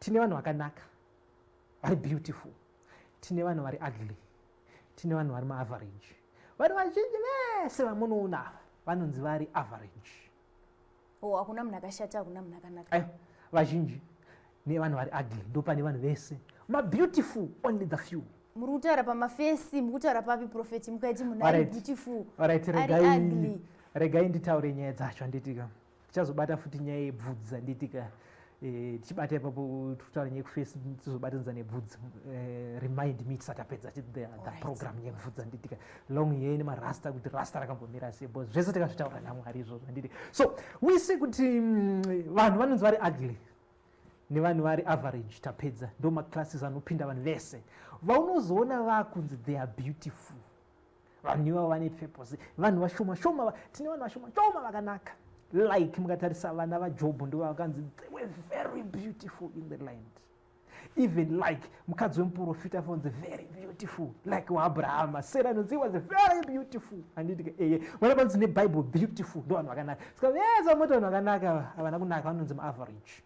Tine vanhu vakanaka vari beautiful, tine vanhu vari ugly, tine vanhu vari maaverage. Vanhu vazhinji vese vamunoona ava vanonzi vari average. Oh, hakuna munhu akashata, hakuna munhu akanaka. Ayo vazhinji nevanhu vari ugly, ndo pane vanhu vese. Mabeautiful, only the few. Muri kutaura pamafesi, muri kutaura papi, prophet? Mukaiti munhu ari beautiful, Alright, ari regai ugly. Regai nditaure nyaya dzacho, handitika? Tichazobata futi nyaya yebvudzi, handitika? Tichibata ipapo, tikutaura nyaya yekufesi, tizobatanidza nebvudzi. Remind me tisatapedza the program yebvudzi, handitika? Long hair nemarasta, kuti rasta rakambomira sei, because zvese tikazvitaura naMwari izvozvo, handitika? So we see kuti vanhu vanonzi vari ugly nevanhu vari average. Tapedza, ndo maclasses anopinda vanhu vese. Vaunozoona vakunzi they are beautiful, vanhu ivavo vane purpose. Vanhu vashoma shoma, tine vanhu vashoma shoma vakanaka. Like mukatarisa vana vaJobho, ndo vakanzi they were very beautiful in the land. Even like mukadzi wemuprofita fonzi very beautiful, like waAbrahama Sara anonzi was very beautiful, handiti? Eye, vana vanonzi neBible beautiful ndo vanhu vakanaka. Saka vese vamoti vanhu vakanaka havana kunaka, vanonzi maaverage,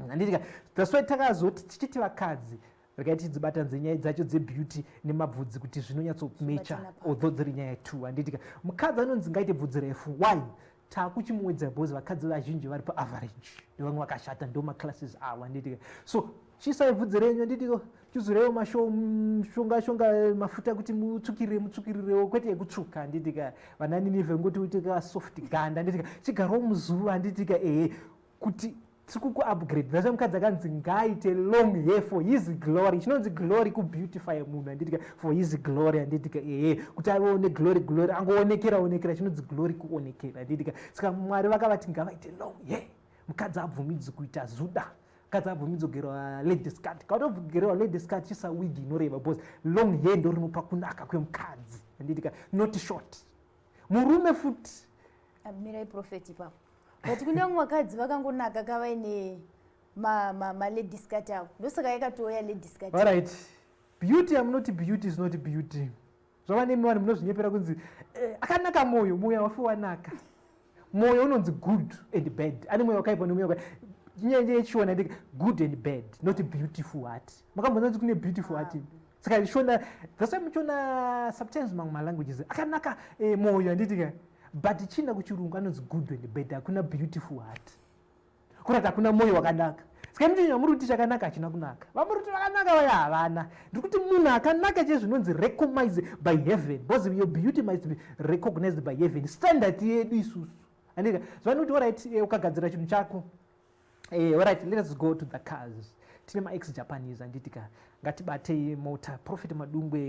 handitika? That's why takazoti tichiti vakadzi, regai tidzibatanidze nyaya dzacho dzebeauty nemabvudzi kuti zvinonyatsomecha, although dziri nyaya two, handitika? Mukadzi anonzi ngaite bvudzi refu. Why? Taakuchimuwedzera because vakadzi vazhinji vari paaverage nevamwe vakashata, ndo maclasses avo, handitika? So chiisai bvudzi renyu, handitiko? Chizorewo mashonga shonga mafuta kuti mutsvukirire, mutsvukirirewo, kwete ekutsvuka, handitika? Vananinive ngoti uite soft ganda, handitika? Chigarawo muzuva, handitika? Ehe, kuti tiri kukuupgrade. That's why mukadzi akanzi ngaaite long hair for his glory. Chinonzi glory kubeautify munhu, handitika? For his glory, handitika? Ehe, kuti avewo neglory, glory angoonekera onekera. Chinonzi glory kuonekera, handitika? Saka Mwari vakavati ngavaite long hair. Mukadzi abvumidzi kuita zuda, mukadzi abvumidzi kugerwa ladies cut. Kautogerwa ladies cut, chisa wig inoreba, because long hair ndo rinopa kunaka kwemukadzi, handitika? Not short. Murume futi. Mirai, prophet, ipapo. But kune vamwe vakadzi vakangonaka kavaine maladies cut avo, ndosaka yakatouya ladies cut. Alright, beauty yamunoti beauty is not beauty. Zvava nemi vanhu munozvinyepera kunzi akanaka mwoyo. Mwoyo hawafi wanaka. Mwoyo unonzi good and bad. Ane mwoyo wakaipa nemwoyo. Nyaya yechiona ndika good and bad, not beautiful heart. Makambona kuti kune beautiful heart? Saka Shona, that's why muchiona sometimes mamwe malanguages akanaka mwoyo, handitika? But china kuchirungu anonzi good and bad. Hakuna beautiful heart, kurati hakuna mwoyo wakanaka. Saka muti muri kuti chakanaka hachina kunaka. Vamuri kuti vakanaka vaya havana. Ndiri kuti munhu akanaka chezvinonzi recognized by heaven, because your beauty must be recognized by heaven. Standard yedu isusu, andika? Zvanoti alright, ukagadzira chinhu chako, alright, let us go to the cars. Tine maex Japanese, handitika? Ngatibatei mota. Prophet Madungwe,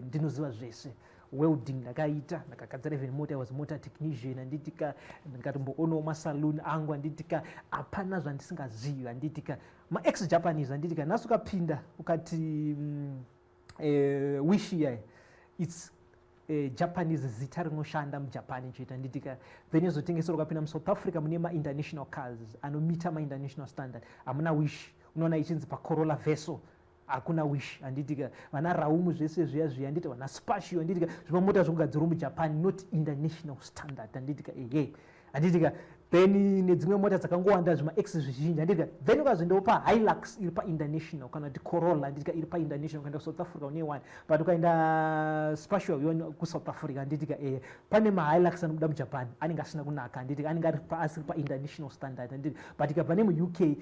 ndinoziva zvese. Welding ndakaita, ndakagadzira even mota. I was motor technician, handitika? Ndikatomboonawo masaloon angu, handitika? Hapana zvandisingazivi, handitika? Maex Japanese, handitika? Nhasi ukapinda ukati Wish iya, it's Japanese, zita rinoshanda muJapan chete, handitika? Then yozotengeserwa. Ukapinda muSouth Africa mune mainternational cars anomita mainternational standard, hamuna Wish. Unoona ichinzi paCorolla Verso, hakuna Wish, handitika? Vana Raum, zvese zviya zviya, handiti? Vana Spacio, handitika? Zvimamota zvokugadzirwa muJapan, not international standard, handitika? Ehe, handitika? Then nedzimwe mota dzakangowanda, zvimax zvizhinji, handitika? Then ukazoendawo paHilux iri painternational, kana kuti Corolla, handitika, iri painternational, ukaenda kuSouth Africa une one, but ukaenda Spacio kuSouth Africa, handitika? Ehe, pane maHilux anobuda muJapan anenge asina kunaka, handitika? Anenge asiri painternational standard, handitika? But ikabva nemuUK,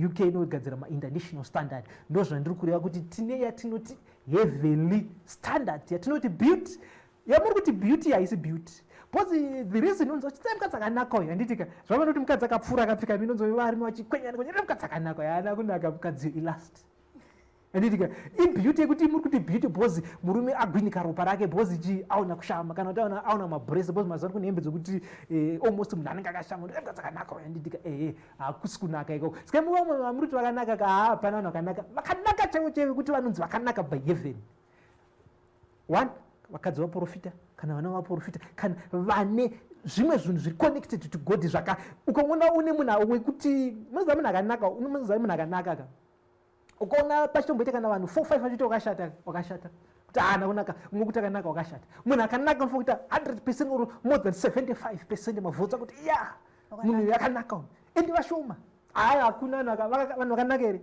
UK inogadzira mainternational standard. Ndo zvandiri kureva kuti tine yatinoti heavenly standard, yatinoti beauty. Yamuri kuti beauty haisi beauty, because the reason unonzwa chitsai mukadzi akanaka uyu, handitika? Zvavanoti mukadzi akapfuura akapfeka minonzo, varume vachikwenyana kwenyana, mukadzi akanaka uyu. Haana kunaka mukadzi, ilust, handitika? Ibeauty yekuti muri kuti beauty because murume agwinika ropa rake, because chii, aona kushama, kana kuti aona mabreast, because mazuva kune hembe dzekuti almost munhu anenge akashama, mukadzi akanaka uyu, handitika? Ehe, hakusi kunaka ikoko. Saka vamwe vamuri kuti vakanaka ka, hapana vanhu vakanaka, vakanaka chaivo chaivo kuti vanonzi vakanaka by heaven. One, vakadzi vaprofita, kana vana vaprofita, kana vane zvimwe zvinhu zviri connected to God. Zvaka ukaona une munhu wekuti munoziva munhu akanaka, unoziva munhu akanaka ka. Ukaona pachitomboita kana vanhu 4 5 vachiti wakashata, wakashata, kuti haana kunaka, umwe kuti akanaka, wakashata. Munhu akanaka unofanira kuita 100% or more than 75% mavhotsi akuti ya, munhu uyu akanaka uyu, ende vashoma. Hayi, hakuna vanhu vakanaka here?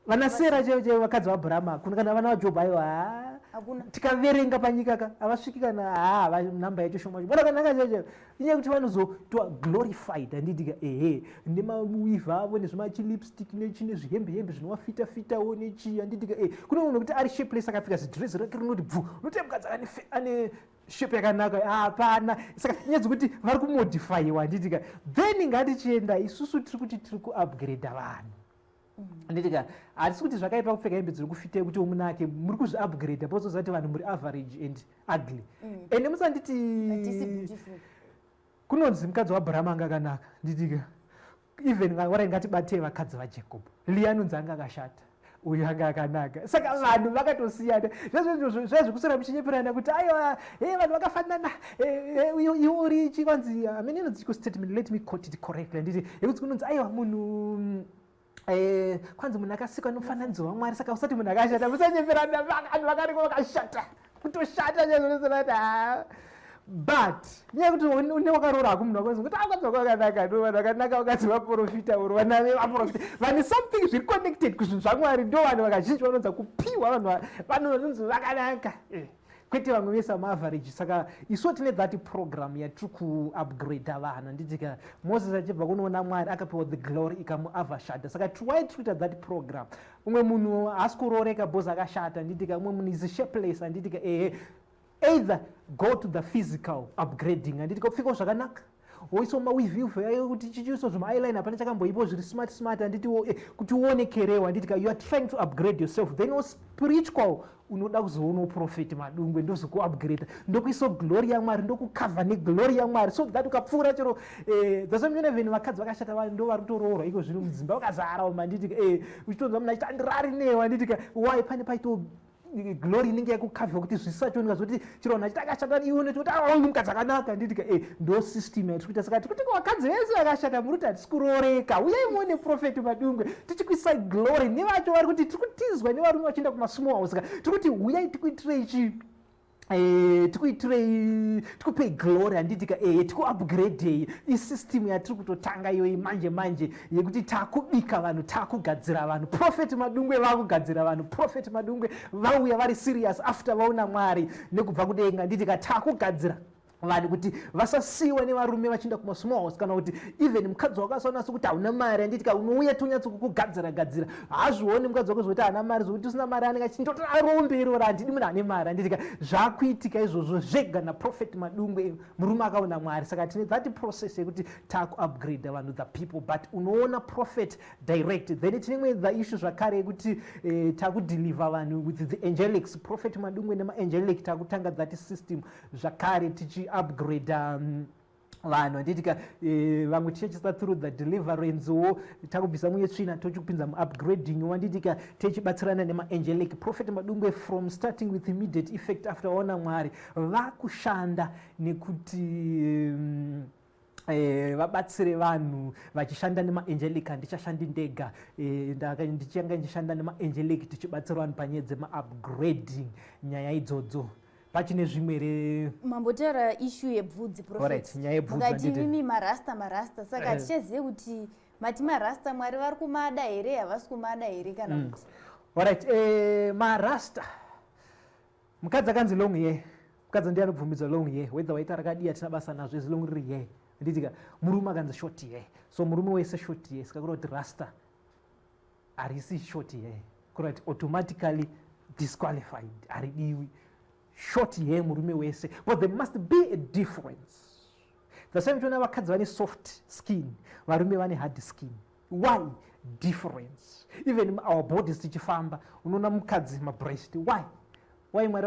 Vana Sera chaivo chaivo, vakadzi vaAbhurahama, hakuna. Kana vana vaJobho, aiwa, ha. Hakuna. Tikaverenga panyika ka, havasviki kana, ha, namba yacho shoma. Vana vakanaka chaivo chaivo, inyaya yekuti vanozoitwa glorified, handitika? Ehe, nemaweave avo, nezvimachilipstick, nechi, nezvihembe hembe zvinovafita fitawo, nechi, handitika? E, kune munhu wekuti ari shapeless, akapfeka zidress rake rinoti bvu, unoti mukadzi ane shape yakanaka, hapana. Saka nyaya dzekuti vari kumodifyiwa, handitika? Then ngatichienda isusu, tiri kuti tiri kuupgrada vanhu, handitika? Hatisi kuti zvakaipa kupfeka hembe dziri kufita kuti munake. Muri kuzviupgrada, pozoziva kuti vanhu muri average and ugly. Ende musanditi Hatisi beautiful. Kunonzi mukadzi waAbhurahama anga akanaka, nditika? Even warai, ngatibatei vakadzi vaJacob. Leah anonzi anga akashata, uyu anga akanaka. Saka vanhu vakatosiyana. Zvezvekuswera muchinyeperana kuti aiwa, he, vanhu vakafanana. Iwe uri chikwanzi amene inonzi chiko statement, let me quote it correctly, handiti? Yekuti kunonzi aiwa, munhu kwanzi munhu akasikwa nomufananidzo waMwari, saka usati munhu akashata. Musanyeperana, vanhu vakariko vakashata, kutoshata chaizvo. Ha, but nyaya yekuti une wakaroora hako munhu wakonzi kuti akadzi wako wakanaka, ndo vanhu vakanaka, vakadzi vaprofita uri vana vevaprofita, vane something zviri connected kuzvinhu zvaMwari, ndo vanhu vakazhinji vanonza kupiwa vanhu vanhu vanonzi vakanaka. Kwete vamwe vese vamaaverage. Saka isuwo tine that program yatiri kuupgrada vanhu, handitika? Moses achibva kunoona Mwari akapiwa the glory, ikamuovershadow. Saka why tiri kuita that program? Umwe munhu haasi kurooreka because akashata, handitika? Umwe munhu is shapeless, handitika? Ehe, either go to the physical upgrading, handitika? Kupfekawo zvakanaka, woiswa maweave ayo, kuti chichiiswa zvimaeyeliner, hapana chakamboipo, zviri smart smart, handiti? Kuti uonekerewo, handitika? You are trying to upgrade yourself. Then spiritual, unoda kuzoonawo Prophet Madungwe, ndozokuupgrade, ndokuisa glory yaMwari, ndokucover neglory yaMwari, so that ukapfuura chero that's why muchiona even vakadzi vakashata ndo vari kutoroorwa iko zvino, mudzimba vakazara umu, handitika? Uchitonzwa munhu achiti andirari newe, handitika? Why? Pane paito glory inenge yakucover kuti zvisachioneka, zvokuti chiro vanhu achiti akashata, iwe unoti kuti awa, mukadzi akanaka, handitika? Ndo system yatiri kuita. Saka tiri kuti vakadzi vese vakashata muri kuti hatisi kurooreka, uyai muone Prophet Madungwe, tichikuisai glory. Nevacho vari kuti tiri kutizwa nevarume vachienda kumasmall house ka, tiri kuti uyai tikuitirei chi tikuitirei, tikupei glory, handitika? Tikuupgradei. Isystem yatiri kutotanga iyoyi manje manje, yekuti takubika vanhu, takugadzira vanhu. Prophet Madungwe vakugadzira vanhu. Prophet Madungwe vauya vari serious after vaona Mwari nekubva kudenga, handitika? Takugadzira vanhu kuti vasasiyiwa nevarume vachienda kumasmall house, kana kuti even mukadzi wako asaona sekuti hauna mari, handitika? Unouya tonyatso kukugadzira gadzira. Hazvioni mukadzi wako zvokuti haana mari, zvokuti usina mari anenge achindoti arombe iroro, handidi munhu ane mari, handitika? Zvakuitika izvozvo zvega naProphet Madungwe, murume akaona Mwari. Saka tine that process yekuti takuupgrade vanhu, the people, but unoona prophet direct. Then tine imwe the issue zvakare yekuti takudeliver vanhu with the angelics. Prophet Madungwe nemaangelic, takutanga that system zvakare, tichiupgrade vanhu, handitika? Vamwe tichachisa through the deliverance wo, takubvisa mweya tsvina, tochikupinza muupgrading, wanditika? Tichibatsirana nemaangelic. Prophet Madungwe, from starting with immediate effect after waona Mwari, vakushanda nekuti vabatsire vanhu vachishanda nemaangelic. Handichashandi ndega, ndichanga ndichishanda nemaangelic, tichibatsira vanhu panyaya dzemaupgrading, nyaya idzodzo. Pachine zvimwe here? Mambotaura issue yebvudzi. Alright, nyaya yebvudzi, Mukati handiti? mimi marasta, marasta, saka hatichazive kuti mati marasta Mwari vari kumada here, havasi kumada here, kana kuti Alright, marasta, mukadzi akanzi long hair, mukadzi ndiye anobvumidzwa long hair, whether waita rakadii hatina basa nazvo, as long riri hair, handitika? Murume akanzi short hair, so murume wese short hair. Saka kureva kuti rasta harisi short hair, kureva kuti automatically disqualified, haridiwi short hair murume wese. But there must be a difference. The same tiona vakadzi vane soft skin, varume vane hard skin. Why difference? Even our bodies, tichifamba unoona mukadzi mabreast. Why Mwari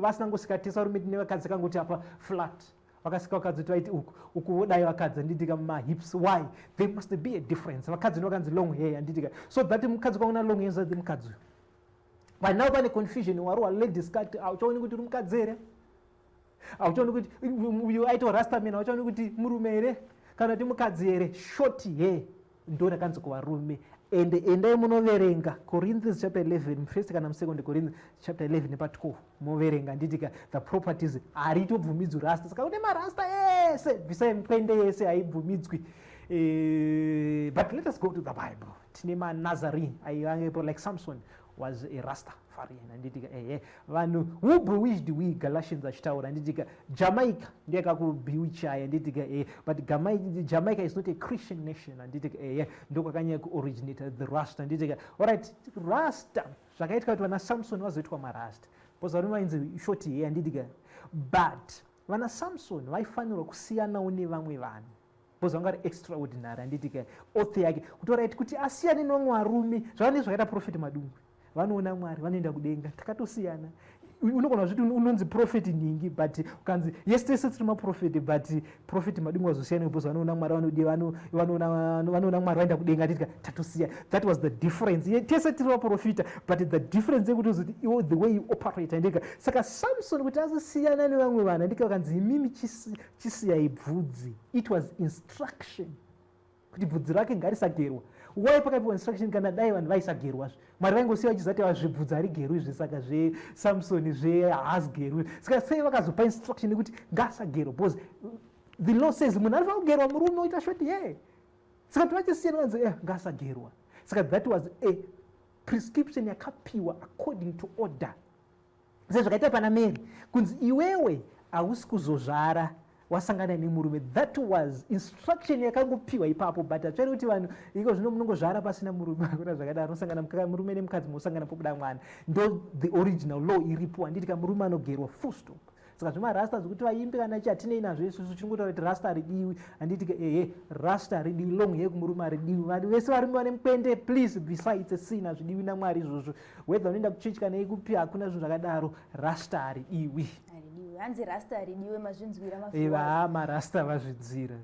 vasina ngosika tese varume nevakadzi akangoti apa flat, vakasika vakadzi kuti vaiti uku uku, vodai vakadzi, handitika? Mahips. Why there must be a difference? Vakadzi ndo long hair, handitika? So that mukadzi kwaona long hair, zati mukadzi uyu. But now pane confusion, warohwa ladies cut, hauchaoni kuti uri mukadzi here, hauchaoni kuti uyu aitwa rastaman, hauchaoni kuti murume here kana kuti mukadzi here. Short hair ndo rakanzi kuvarume. Ende endai munoverenga Corinthians chapter 11, first kana musecond Corinthians chapter 11 nepa12, moverenga, handitika? The properties, haritobvumidzwi rasta. Saka kune marasta ese, bvisai mukwende yese, haibvumidzwi. But let us go to the Bible. Tine maNazarene aivangepo, like Samson was a Rastafarian, handitika? Ehe, vanhu who bewitched we, Galatians achitaura, handitika? Jamaica ndeyakakubewitchai, handitika? Ehe, but Jamaica is not a Christian nation, handitika? Ehe, ndokwakanyanya kuoriginata the Rasta, handitika? Alright, Rasta, zvakaitika kuti vana Samson vazoitwa marasta because varume vainzi short hair, handitika? But vana Samson vaifanirwa kusiyanawo nevamwe vanhu because vanga vari extraordinary, handitika? Oath yake kuti, alright, kuti asiyane nevamwe varume, zvava nezvakaita Prophet Madungwe, vanoona Mwari, vanoenda kudenga, takatosiyana. Unogona zviti unonzi prophet nhingi, but ukanzi, yes, tese tiri maprofeti, but Prophet Madungwe vazosiyana because vanoona Mwari, vanoona Mwari, vaenda kudenga, handitika? Tatosiya. That was the difference. Tese tiri vaprofita, but the difference yekuti uzoti iwo the way you operate, handika? Saka Samson kuti azosiyana nevamwe vanhu, handika, vakanzi, imimi chisiyai bvudzi. It was instruction kuti bvudzi rake ngarisagerwa. Wai pakaipiwa instruction? Kana dai vanhu vaisagerwazve, Mwari vaingosiya vachizati zvibvudzi harigerwi zve, saka zveSamsoni zvehaasigerwi. Saka sei vakazopa instruction yekuti ngaasagerwa? Because the law says munhu anofanira kugerwa, murume oita short hair. Saka kuti vachisiyana, vanzi ngaasagerwa. Saka that was a prescription yakapiwa according to order, sezvakaita pana Mary kunzi, iwewe hausi kuzozvara wasangana nemurume. That was instruction yakangopiwa ipapo, but hatsvari kuti vanhu iko zvino munongozvara pasina murume. Hakuna zvakadaro. Unosangana murume nemukadzi, munosangana, pobuda mwana. Ndo the original law iripo, handiti? Kamurume anogerwa, full stop. Saka zvemarasta zvekuti vaimbi kana chi, hatinei nazvo isusu. Chingotaura kuti rasta haridiwi, handiti? Ehe, rasta haridiwi, long hair kumurume haridiwi. Vanhu vese varume vane mukwende, please, besides sin, hazvidiwi naMwari izvozvo. Whether unoenda kuchechi kana ikupi, hakuna zvinhu zvakadaro. Rasta haridiwi. Haridiwi, hanzi rasta haridiwe, mazvinzwira. Eva, marasta vazvinzwira.